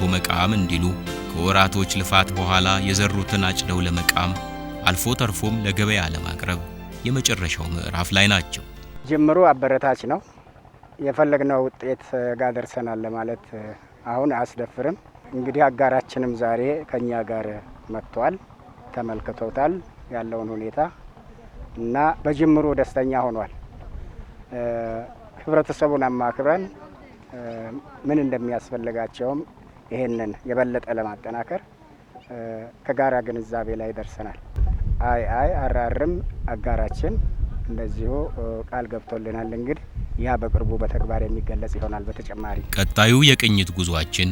ዘርቶ መቃም እንዲሉ ከወራቶች ልፋት በኋላ የዘሩትን አጭደው ለመቃም አልፎ ተርፎም ለገበያ ለማቅረብ የመጨረሻው ምዕራፍ ላይ ናቸው። ጅምሩ አበረታች ነው። የፈለግነው ውጤት ጋር ደርሰናል ለማለት አሁን አያስደፍርም። እንግዲህ አጋራችንም ዛሬ ከኛ ጋር መጥቷል፣ ተመልክቶታል ያለውን ሁኔታ እና በጅምሩ ደስተኛ ሆኗል። ህብረተሰቡን አማክረን ምን እንደሚያስፈልጋቸውም ይሄንን የበለጠ ለማጠናከር ከጋራ ግንዛቤ ላይ ደርሰናል። IIRR ም አጋራችን እንደዚሁ ቃል ገብቶልናል። እንግዲህ ያ በቅርቡ በተግባር የሚገለጽ ይሆናል። በተጨማሪ ቀጣዩ የቅኝት ጉዟችን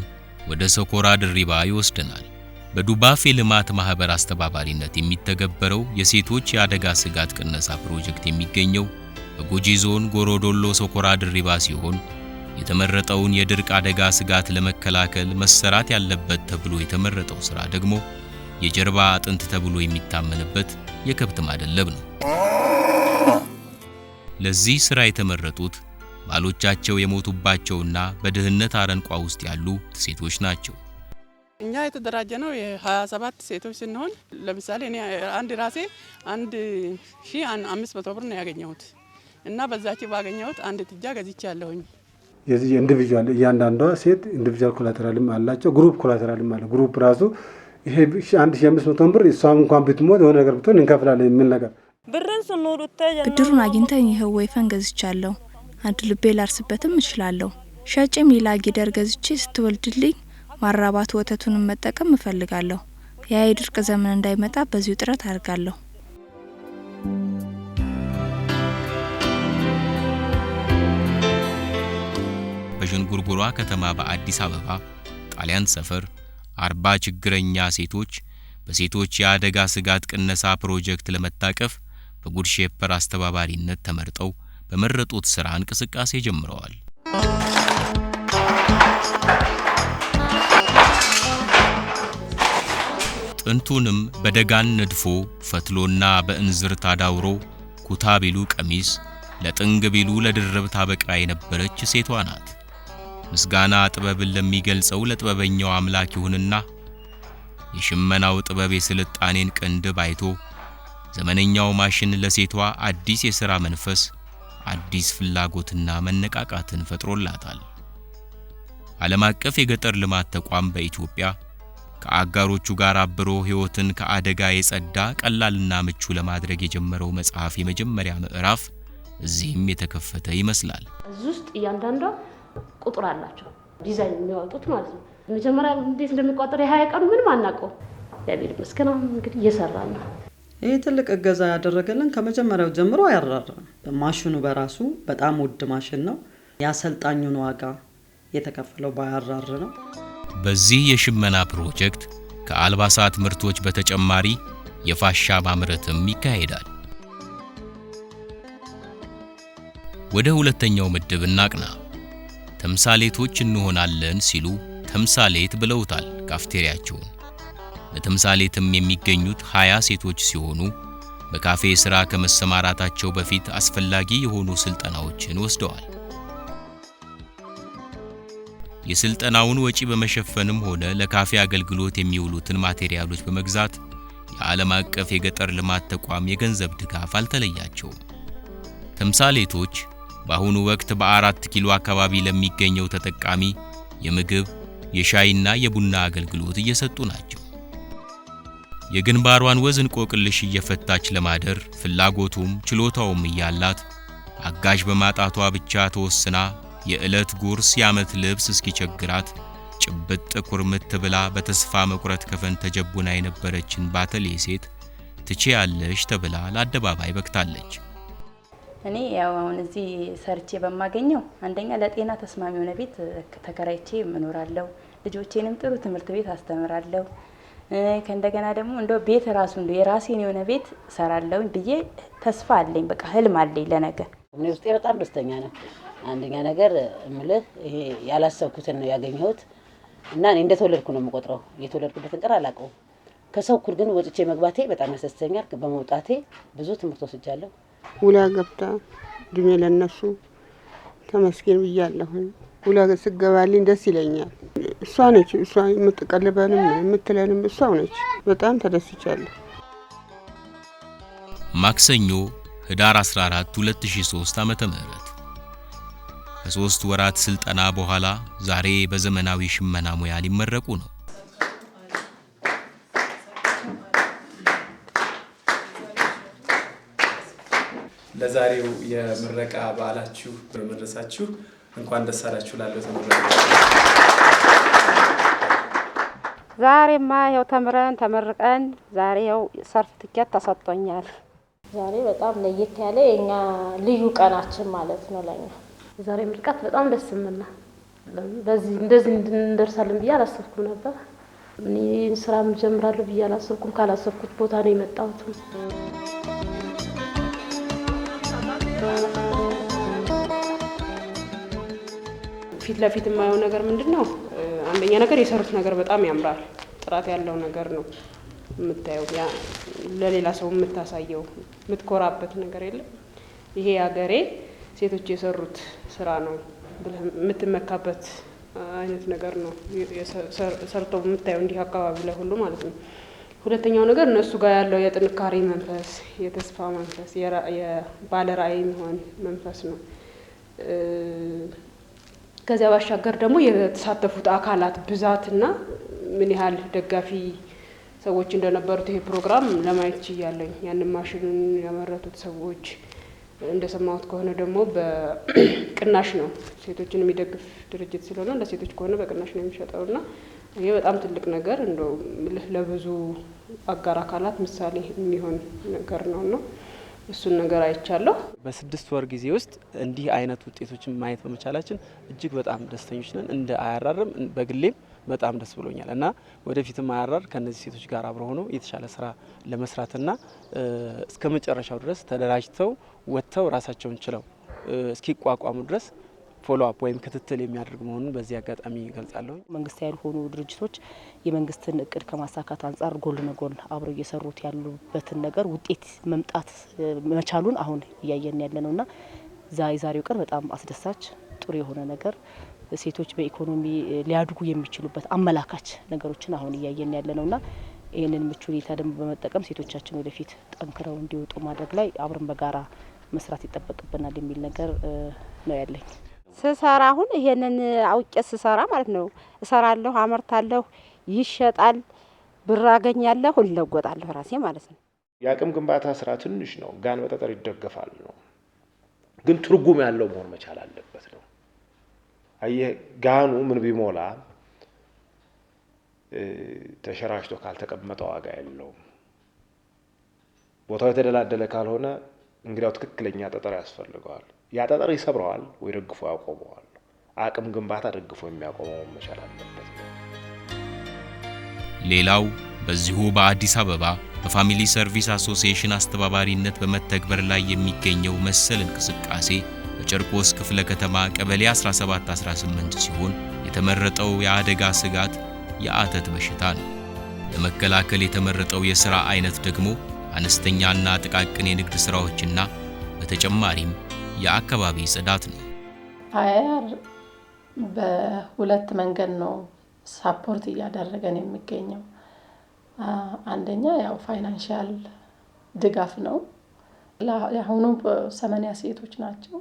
ወደ ሰኮራ ድሪባ ይወስደናል። በዱባፍ የልማት ማህበር አስተባባሪነት የሚተገበረው የሴቶች የአደጋ ስጋት ቅነሳ ፕሮጀክት የሚገኘው በጉጂ ዞን ጎሮዶሎ ሰኮራ ድሪባ ሲሆን፣ የተመረጠውን የድርቅ አደጋ ስጋት ለመከላከል መሰራት ያለበት ተብሎ የተመረጠው ስራ ደግሞ የጀርባ አጥንት ተብሎ የሚታመንበት የከብት ማደለብ ነው። ለዚህ ስራ የተመረጡት ባሎቻቸው የሞቱባቸውና በድህነት አረንቋ ውስጥ ያሉ ሴቶች ናቸው። እኛ የተደራጀ ነው የ27 ሴቶች ስንሆን፣ ለምሳሌ እኔ አንድ ራሴ 1500 ብር ነው ያገኘሁት እና በዛች ባገኘሁት አንድ ጥጃ ገዝቼ ያለሁኝ። የዚህ individual እያንዳንዷ ሴት individual collateral ም አላቸው፣ group collateral ም አለ። Group ራሱ ይሄ 1500 ብር እሷም እንኳን ብትሞት የሆነ ነገር ብትሆን እንከፍላለን የሚል ነገር። ብድሩን አግኝተን ይኸው ወይፈን ገዝቻለሁ። አንድ ልቤ ላርስበትም እችላለሁ። ሸጬም ሌላ ጊደር ገዝቼ ስትወልድልኝ ማራባት ወተቱንም መጠቀም እፈልጋለሁ። ያ የድርቅ ዘመን እንዳይመጣ በዚሁ ጥረት አድርጋለሁ። በዥንጉርጉሯ ከተማ በአዲስ አበባ ጣሊያን ሰፈር 40 ችግረኛ ሴቶች በሴቶች የአደጋ ስጋት ቅነሳ ፕሮጀክት ለመታቀፍ በጉድ ሼፐር አስተባባሪነት ተመርጠው በመረጡት ስራ እንቅስቃሴ ጀምረዋል። ጥንቱንም በደጋን ነድፎ ፈትሎና በእንዝርት አዳውሮ ኩታ ቢሉ ቀሚስ፣ ለጥንግ ቢሉ ለድርብ ታበቃ የነበረች ሴቷ ናት። ምስጋና ጥበብን ለሚገልጸው ለጥበበኛው አምላክ ይሁንና የሽመናው ጥበብ የስልጣኔን ቅንድብ አይቶ ዘመነኛው ማሽን ለሴቷ አዲስ የሥራ መንፈስ፣ አዲስ ፍላጎትና መነቃቃትን ፈጥሮላታል። ዓለም አቀፍ የገጠር ልማት ተቋም በኢትዮጵያ ከአጋሮቹ ጋር አብሮ ሕይወትን ከአደጋ የጸዳ ቀላልና ምቹ ለማድረግ የጀመረው መጽሐፍ የመጀመሪያ ምዕራፍ እዚህም የተከፈተ ይመስላል። እዚህ ውስጥ እያንዳንዷ ቁጥር አላቸው፣ ዲዛይን የሚያወጡት ማለት ነው። መጀመሪያ እንዴት እንደሚቋጠር የ20 ቀኑ ምንም አናውቀው። እግዚአብሔር ይመስገን አሁን እንግዲህ እየሰራ ነው። ይህ ትልቅ እገዛ ያደረገልን ከመጀመሪያው ጀምሮ አያራራም። ማሽኑ በራሱ በጣም ውድ ማሽን ነው። የአሰልጣኙን ዋጋ የተከፈለው በ IRR ነው። በዚህ የሽመና ፕሮጀክት ከአልባሳት ምርቶች በተጨማሪ የፋሻ ማምረትም ይካሄዳል። ወደ ሁለተኛው ምድብ እናቅና። ተምሳሌቶች እንሆናለን ሲሉ ተምሳሌት ብለውታል ካፍቴሪያቸውን። በተምሳሌትም የሚገኙት 20 ሴቶች ሲሆኑ በካፌ ሥራ ከመሰማራታቸው በፊት አስፈላጊ የሆኑ ስልጠናዎችን ወስደዋል። የስልጠናውን ወጪ በመሸፈንም ሆነ ለካፌ አገልግሎት የሚውሉትን ማቴሪያሎች በመግዛት የዓለም አቀፍ የገጠር ልማት ተቋም የገንዘብ ድጋፍ አልተለያቸውም። ተምሳሌቶች በአሁኑ ወቅት በ4 ኪሎ አካባቢ ለሚገኘው ተጠቃሚ የምግብ፣ የሻይና የቡና አገልግሎት እየሰጡ ናቸው። የግንባሯን ወዝ እንቆቅልሽ እየፈታች ለማደር ፍላጎቱም ችሎታውም እያላት አጋዥ በማጣቷ ብቻ ተወስና የዕለት ጉርስ የዓመት ልብስ እስኪቸግራት ጭብጥ ኩርምት ብላ በተስፋ መቁረጥ ከፈን ተጀቡና የነበረችን ባተሌ ሴት ትችያለሽ ተብላ ለአደባባይ በቅታለች። እኔ ያው አሁን እዚህ ሰርቼ በማገኘው አንደኛ ለጤና ተስማሚ የሆነ ቤት ተከራይቼ እኖራለሁ። ልጆቼንም ጥሩ ትምህርት ቤት አስተምራለሁ። ከእንደገና ደግሞ እንደው ቤት ራሱ እንደው የራሴን የሆነ ቤት እሰራለሁ ብዬ ተስፋ አለኝ። በቃ ህልም አለኝ ለነገ። እኔ ውስጤ በጣም ደስተኛ ነው። አንደኛ ነገር እምልህ ይሄ ያላሰብኩትን ነው ያገኘሁት እና እኔ እንደተወለድኩ ነው የምቆጥረው። የተወለድኩበትን ቀን አላውቀውም። ከሰው እኩል ግን ወጥቼ መግባቴ በጣም ያስደስተኛል። በመውጣቴ ብዙ ትምህርት ወስጃለሁ። ውላ ገብታ እድሜ ለነሱ ተመስገን ብያለሁኝ። ውላ ስገባልኝ ደስ ይለኛል። እሷ ነች፣ እሷ የምትቀልበንም የምትለንም እሷው ነች። በጣም ተደስቻለሁ። ማክሰኞ ህዳር 14 2003 ዓ.ም። ከ3 ወራት ስልጠና በኋላ ዛሬ በዘመናዊ ሽመና ሙያ ሊመረቁ ነው። ለዛሬው የምረቃ በዓላችሁ በመድረሳችሁ እንኳን ደስ አላችሁ ላለው ተመራቂዎች። ዛሬማ ይኸው ተምረን ተመርቀን ዛሬ ይኸው ሰርቲፊኬት ተሰጥቶኛል። ዛሬ በጣም ለየት ያለ የኛ ልዩ ቀናችን ማለት ነው ለኛ። የዛሬ ምርቃት በጣም ደስ የሚል ነው። በዚህ እንደዚህ እንደርሳለን ብዬ አላሰብኩም ነበር። እኔ ስራ ጀምራለሁ ብዬ አላሰብኩም። ካላሰብኩት ቦታ ነው የመጣሁት። ፊት ለፊት የማየው ነገር ምንድን ነው? አንደኛ ነገር የሰሩት ነገር በጣም ያምራል። ጥራት ያለው ነገር ነው የምታየው። ያ ለሌላ ሰው የምታሳየው፣ የምትኮራበት ነገር የለም። ይሄ ሀገሬ ሴቶች የሰሩት ስራ ነው ብለህ የምትመካበት አይነት ነገር ነው ሰርተው የምታየው እንዲህ አካባቢ ላይ ሁሉ ማለት ነው። ሁለተኛው ነገር እነሱ ጋር ያለው የጥንካሬ መንፈስ፣ የተስፋ መንፈስ፣ የባለ ራዕይ የሚሆን መንፈስ ነው። ከዚያ ባሻገር ደግሞ የተሳተፉት አካላት ብዛትና ምን ያህል ደጋፊ ሰዎች እንደነበሩት ይሄ ፕሮግራም ለማየት ችያለኝ። ያንን ማሽኑን ያመረቱት ሰዎች እንደሰማሁት ከሆነ ደግሞ በቅናሽ ነው፣ ሴቶችን የሚደግፍ ድርጅት ስለሆነ ለሴቶች ከሆነ በቅናሽ ነው የሚሸጠው። እና ይሄ በጣም ትልቅ ነገር፣ እንደው ለብዙ አጋር አካላት ምሳሌ የሚሆን ነገር ነው እና እሱን ነገር አይቻለሁ። በ6 ወር ጊዜ ውስጥ እንዲህ አይነት ውጤቶችን ማየት በመቻላችን እጅግ በጣም ደስተኞች ነን። እንደ አያራርም በግሌም በጣም ደስ ብሎኛል እና ወደፊትም አያራር ከእነዚህ ሴቶች ጋር አብሮ ሆኖ የተሻለ ስራ ለመስራትና እስከ መጨረሻው ድረስ ተደራጅተው ወጥተው ራሳቸውን ችለው እስኪቋቋሙ ድረስ follow up ወይም ክትትል የሚያደርግ መሆኑን በዚህ አጋጣሚ ይገልጻለሁ። መንግስታዊ ያልሆኑ ድርጅቶች የመንግስትን እቅድ ከማሳካት አንጻር ጎን ለጎን አብረው እየሰሩት ያሉበትን ነገር ውጤት መምጣት መቻሉን አሁን እያየን ያለ ነውና የዛሬው ቀን በጣም አስደሳች፣ ጥሩ የሆነ ነገር፣ ሴቶች በኢኮኖሚ ሊያድጉ የሚችሉበት አመላካች ነገሮችን አሁን እያየን ያለ ነውና ይህንን ምቹ ሁኔታ ደግሞ በመጠቀም ሴቶቻችን ወደፊት ጠንክረው እንዲወጡ ማድረግ ላይ አብረን በጋራ መስራት ይጠበቅብናል የሚል ነገር ነው ያለኝ። ስሰራ አሁን ይሄንን አውቄ ስሰራ ማለት ነው፣ እሰራለሁ፣ አመርታለሁ፣ ይሸጣል፣ ብር አገኛለሁ፣ እለወጣለሁ ራሴ ማለት ነው። የአቅም ግንባታ ስራ ትንሽ ነው፣ ጋን በጠጠር ይደገፋል ነው፣ ግን ትርጉም ያለው መሆን መቻል አለበት ነው። አየህ፣ ጋኑ ምን ቢሞላ ተሸራሽቶ ካልተቀመጠ ዋጋ የለውም። ቦታው የተደላደለ ካልሆነ እንግዲያው ትክክለኛ ጠጠር ያስፈልገዋል። ያ ጠጠር ይሰብረዋል ወይ ደግፎ ያቆመዋል። አቅም ግንባታ ደግፎ የሚያቆመው መቻል አለበት። ሌላው በዚሁ በአዲስ አበባ በ Family Service Association አስተባባሪነት በመተግበር ላይ የሚገኘው መሰል እንቅስቃሴ በጨርቆስ ክፍለ ከተማ ቀበሌ 1718 ሲሆን የተመረጠው የአደጋ ስጋት የአተት በሽታ ነው። ለመከላከል የተመረጠው የሥራ አይነት ደግሞ አነስተኛና ጥቃቅን የንግድ ሥራዎችና በተጨማሪም የአካባቢ ጽዳት ነው። IRR በሁለት መንገድ ነው support እያደረገን የሚገኘው። አንደኛ ያው financial ድጋፍ ነው። የአሁኑ 80 ሴቶች ናቸው።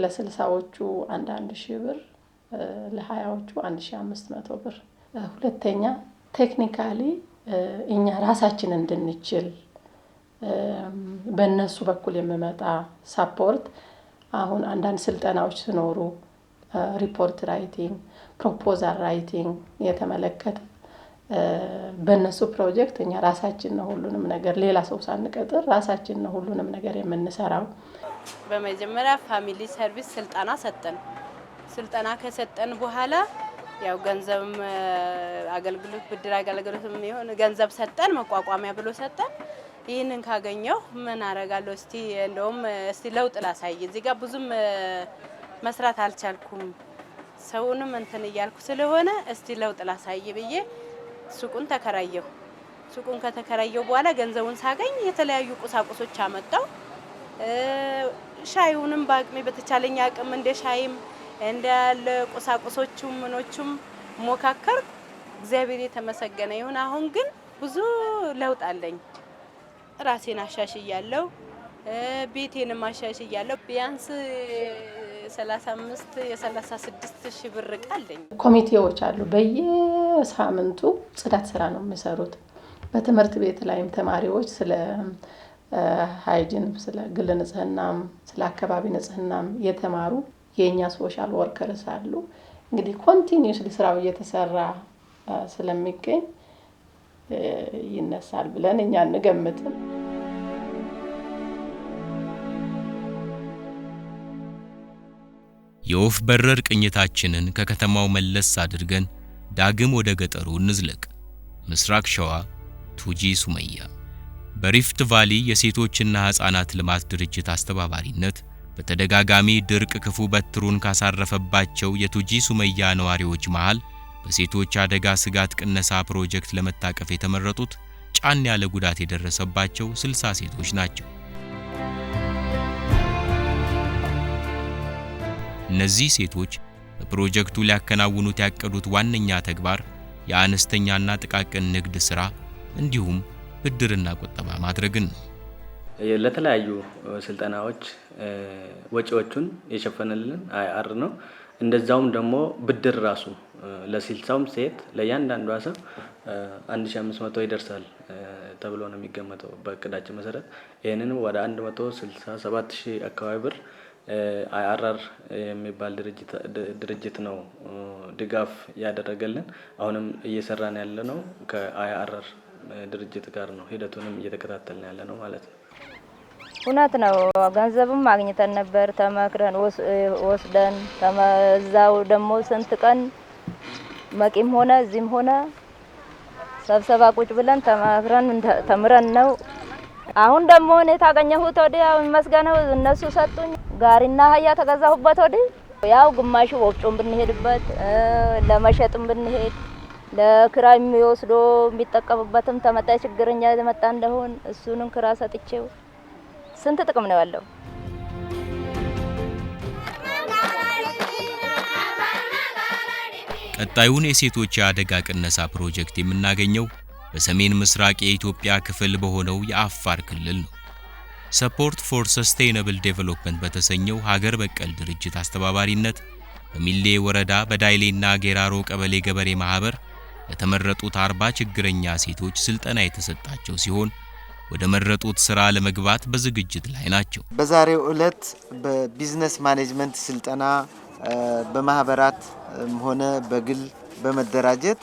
ለ60ዎቹ 1,000 ብር፣ ለ20ዎቹ 1500 ብር። ሁለተኛ technically እኛ ራሳችን እንድንችል በእነሱ በኩል የሚመጣ support፣ አሁን አንዳንድ ስልጠናዎች ሲኖሩ report writing፣ proposal writing የተመለከተ በእነሱ ፕሮጀክት እኛ ራሳችን ነው ሁሉንም ነገር፣ ሌላ ሰው ሳንቀጥር ራሳችን ነው ሁሉንም ነገር የምንሰራው። በመጀመሪያ Family Service ስልጠና ሰጠን። ስልጠና ከሰጠን በኋላ ያው ገንዘብም አገልግሎት፣ ብድር አገልግሎት የሚሆን ገንዘብ ሰጠን፣ መቋቋሚያ ብሎ ሰጠን። ይህንን ካገኘሁ ምን አረጋለሁ? እስቲ እንደውም እስቲ ለውጥ ላሳይ። እዚህ ጋር ብዙም መስራት አልቻልኩም። ሰውንም እንትን እያልኩ ስለሆነ እስቲ ለውጥ ላሳይ ብዬ ሱቁን ተከራየሁ። ሱቁን ከተከራየሁ በኋላ ገንዘቡን ሳገኝ የተለያዩ ቁሳቁሶች አመጣሁ። ሻዩንም በአቅሜ በተቻለኝ አቅም እንደ ሻይም እንደ ያለ ቁሳቁሶቹም ምኖቹም ሞካከርኩ። እግዚአብሔር የተመሰገነ ይሁን። አሁን ግን ብዙ ለውጥ አለኝ። ራሴን አሻሽያለሁ፣ ቤቴንም አሻሽያለሁ። ቢያንስ 35 የ36 ሺህ ብር እቃ አለኝ። ኮሚቴዎች አሉ። በየሳምንቱ ጽዳት ስራ ነው የሚሰሩት። በትምህርት ቤት ላይም ተማሪዎች ስለ hygiene፣ ስለ ግል ንጽህናም፣ ስለ አካባቢ ንጽህናም የተማሩ የእኛ social workers አሉ። እንግዲህ continuously ስራው እየተሰራ ስለሚገኝ ይነሳል ብለን እኛ አንገምትም። የወፍ በረር ቅኝታችንን ከከተማው መለስ አድርገን ዳግም ወደ ገጠሩ እንዝለቅ። ምስራቅ ሸዋ፣ ቱጂ ሱመያ። በሪፍት ቫሊ የሴቶችና ሕፃናት ልማት ድርጅት አስተባባሪነት በተደጋጋሚ ድርቅ ክፉ በትሩን ካሳረፈባቸው የቱጂ ሱመያ ነዋሪዎች መሃል በሴቶች አደጋ ስጋት ቅነሳ ፕሮጀክት ለመታቀፍ የተመረጡት ጫን ያለ ጉዳት የደረሰባቸው 60 ሴቶች ናቸው። እነዚህ ሴቶች በፕሮጀክቱ ሊያከናውኑት ያቀዱት ዋነኛ ተግባር የአነስተኛና ጥቃቅን ንግድ ስራ እንዲሁም ብድርና ቁጠባ ማድረግን ነው። ለተለያዩ ስልጠናዎች ወጪዎቹን የሸፈነልን IRR ነው። እንደዛውም ደግሞ ብድር ራሱ ለ60ውም ሴት ለእያንዳንዷ ሰው 1500 ይደርሳል ተብሎ ነው የሚገመተው በእቅዳችን መሰረት። ይህንንም ወደ 167 ሺህ አካባቢ ብር IRR የሚባል ድርጅት ነው ድጋፍ ያደረገልን። አሁንም እየሰራን ያለ ነው ከ IRR ድርጅት ጋር ነው። ሂደቱንም እየተከታተልን ያለ ነው ማለት ነው። እውነት ነው። ገንዘብም አግኝተን ነበር፣ ተመክረን ወስደን እዛው ደግሞ ስንት ቀን መቂም ሆነ እዚህም ሆነ ሰብሰባ ቁጭ ብለን ተመክረን ተምረን ነው። አሁን ደግሞ እኔ ታገኘሁት ወዲህ ይመስገነው እነሱ ሰጡኝ። ጋሪና አህያ ተገዛሁበት ወዲህ ያው ግማሹ ወፍጮም ብንሄድበት፣ ለመሸጥም ብንሄድ፣ ለክራይ የሚወስዶ የሚጠቀምበትም ተመጣ ችግረኛ የመጣ እንደሆን እሱንም ክራይ ሰጥቼው ስንት ጥቅም ነው ያለው። ቀጣዩን የሴቶች የአደጋ ቅነሳ ፕሮጀክት የምናገኘው በሰሜን ምስራቅ የኢትዮጵያ ክፍል በሆነው የአፋር ክልል ነው። Support for Sustainable Development በተሰኘው ሀገር በቀል ድርጅት አስተባባሪነት በሚሌ ወረዳ በዳይሌና ጌራሮ ቀበሌ ገበሬ ማህበር ለተመረጡት 40 ችግረኛ ሴቶች ስልጠና የተሰጣቸው ሲሆን ወደ መረጡት ስራ ለመግባት በዝግጅት ላይ ናቸው። በዛሬው ዕለት በ business management ስልጠና በማህበራት ሆነ በግል በመደራጀት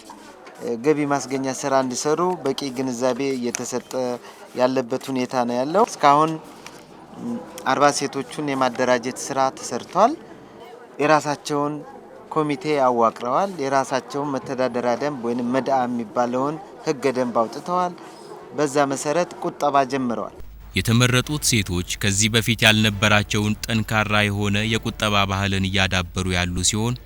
ገቢ ማስገኛ ስራ እንዲሰሩ በቂ ግንዛቤ እየተሰጠ ያለበት ሁኔታ ነው ያለው። እስካሁን 40 ሴቶቹን የማደራጀት ስራ ተሰርቷል። የራሳቸውን ኮሚቴ አዋቅረዋል። የራሳቸውን መተዳደሪያ ደንብ ወይም መድአ የሚባለውን ህገ ደንብ አውጥተዋል። በዛ መሰረት ቁጠባ ጀምረዋል። የተመረጡት ሴቶች ከዚህ በፊት ያልነበራቸውን ጠንካራ የሆነ የቁጠባ ባህልን እያዳበሩ ያሉ ሲሆን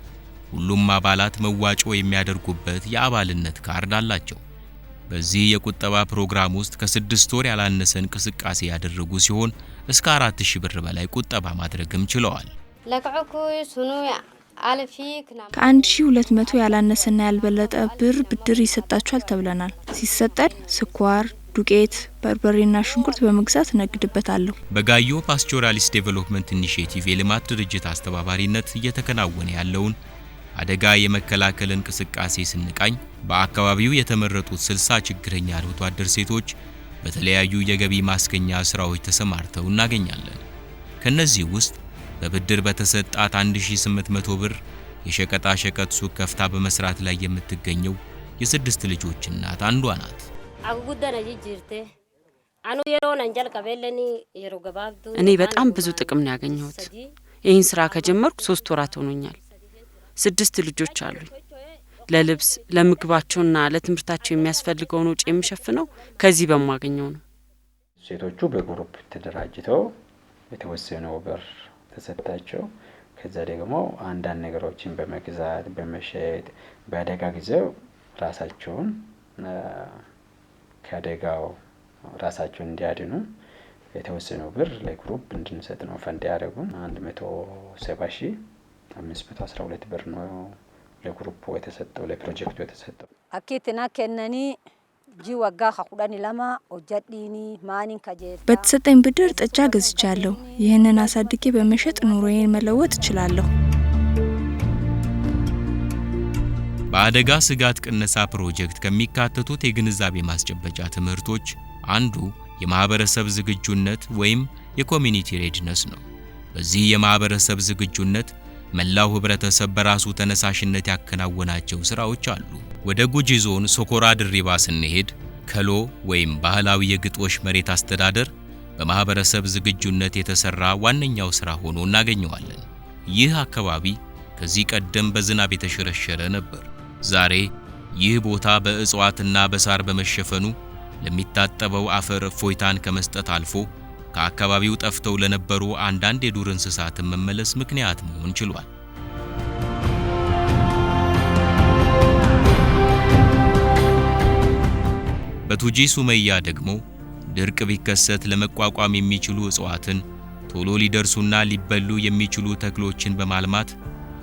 ሁሉም አባላት መዋጮ የሚያደርጉበት የአባልነት ካርድ አላቸው። በዚህ የቁጠባ ፕሮግራም ውስጥ ከ6 ወር ያላነሰ እንቅስቃሴ ያደረጉ ሲሆን እስከ 4000 ብር በላይ ቁጠባ ማድረግም ችለዋል። ከ1200 ያላነሰና ያልበለጠ ብር ብድር ይሰጣችኋል ተብለናል። ሲሰጠን ስኳር፣ ዱቄት፣ በርበሬና ሽንኩርት በመግዛት እነግድበታለሁ። በጋዮ Pastoralist Development Initiative የልማት ድርጅት አስተባባሪነት እየተከናወነ ያለውን አደጋ የመከላከል እንቅስቃሴ ስንቃኝ በአካባቢው የተመረጡት 60 ችግረኛ አርብቶ አደር ሴቶች በተለያዩ የገቢ ማስገኛ ስራዎች ተሰማርተው እናገኛለን። ከነዚህ ውስጥ በብድር በተሰጣት 1800 ብር የሸቀጣ ሸቀጥ ሱቅ ከፍታ በመስራት ላይ የምትገኘው የስድስት ልጆች እናት አንዷ ናት። እኔ በጣም ብዙ ጥቅም ነው ያገኘሁት። ይህን ስራ ከጀመርኩ 3 ወራት ሆኖኛል። 6 ልጆች አሉኝ። ለልብስ፣ ለምግባቸውና ለትምህርታቸው የሚያስፈልገውን ወጪ የሚሸፍነው ከዚህ በማገኘው ነው። ሴቶቹ በ group ተደራጅተው የተወሰነው ብር ተሰጣቸው። ከዛ ደግሞ አንዳንድ ነገሮችን በመግዛት በመሸጥ በአደጋ ጊዜው ራሳቸውን ከአደጋው ራሳቸውን እንዲያድኑ የተወሰነው ብር ለ group እንድንሰጥ ነው ፈንድ ያደረጉን። 170 ሺህ 512 ብር ነው ለ group የተሰጠው፣ ለፕሮጀክቱ የተሰጠው። Akkiitti na kennanii ji waggaa 12 hojjadhiini maanin kajeelta በተሰጠኝ ብድር ጥጃ ገዝቻለሁ። ይህንን አሳድጌ በመሸጥ ኑሮዬን መለወጥ እችላለሁ። በአደጋ ስጋት ቅነሳ ፕሮጀክት ከሚካተቱት የግንዛቤ ማስጨበጫ ትምህርቶች አንዱ የማህበረሰብ ዝግጁነት ወይም የ community readiness ነው። በዚህ የማህበረሰብ ዝግጁነት መላው ህብረተሰብ በራሱ ተነሳሽነት ያከናወናቸው ስራዎች አሉ። ወደ ጉጂ ዞን ሶኮራ ድሪባ ስንሄድ ከሎ ወይም ባህላዊ የግጦሽ መሬት አስተዳደር በማህበረሰብ ዝግጁነት የተሰራ ዋነኛው ስራ ሆኖ እናገኘዋለን። ይህ አካባቢ ከዚህ ቀደም በዝናብ የተሸረሸረ ነበር። ዛሬ ይህ ቦታ በእጽዋትና በሳር በመሸፈኑ ለሚታጠበው አፈር እፎይታን ከመስጠት አልፎ ከአካባቢው ጠፍተው ለነበሩ አንዳንድ የዱር እንስሳትን መመለስ ምክንያት መሆን ችሏል። በቱጂ ሱመያ ደግሞ ድርቅ ቢከሰት ለመቋቋም የሚችሉ እጽዋትን፣ ቶሎ ሊደርሱና ሊበሉ የሚችሉ ተክሎችን በማልማት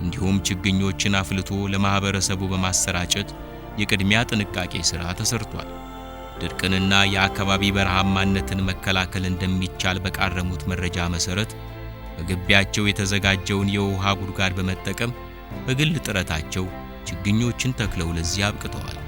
እንዲሁም ችግኞችን አፍልቶ ለማህበረሰቡ በማሰራጨት የቅድሚያ ጥንቃቄ ስራ ተሰርቷል። ድርቅንና የአካባቢ በረሃማነትን መከላከል እንደሚቻል በቃረሙት መረጃ መሰረት በግቢያቸው የተዘጋጀውን የውሃ ጉድጓድ በመጠቀም በግል ጥረታቸው ችግኞችን ተክለው ለዚህ አብቅተዋል።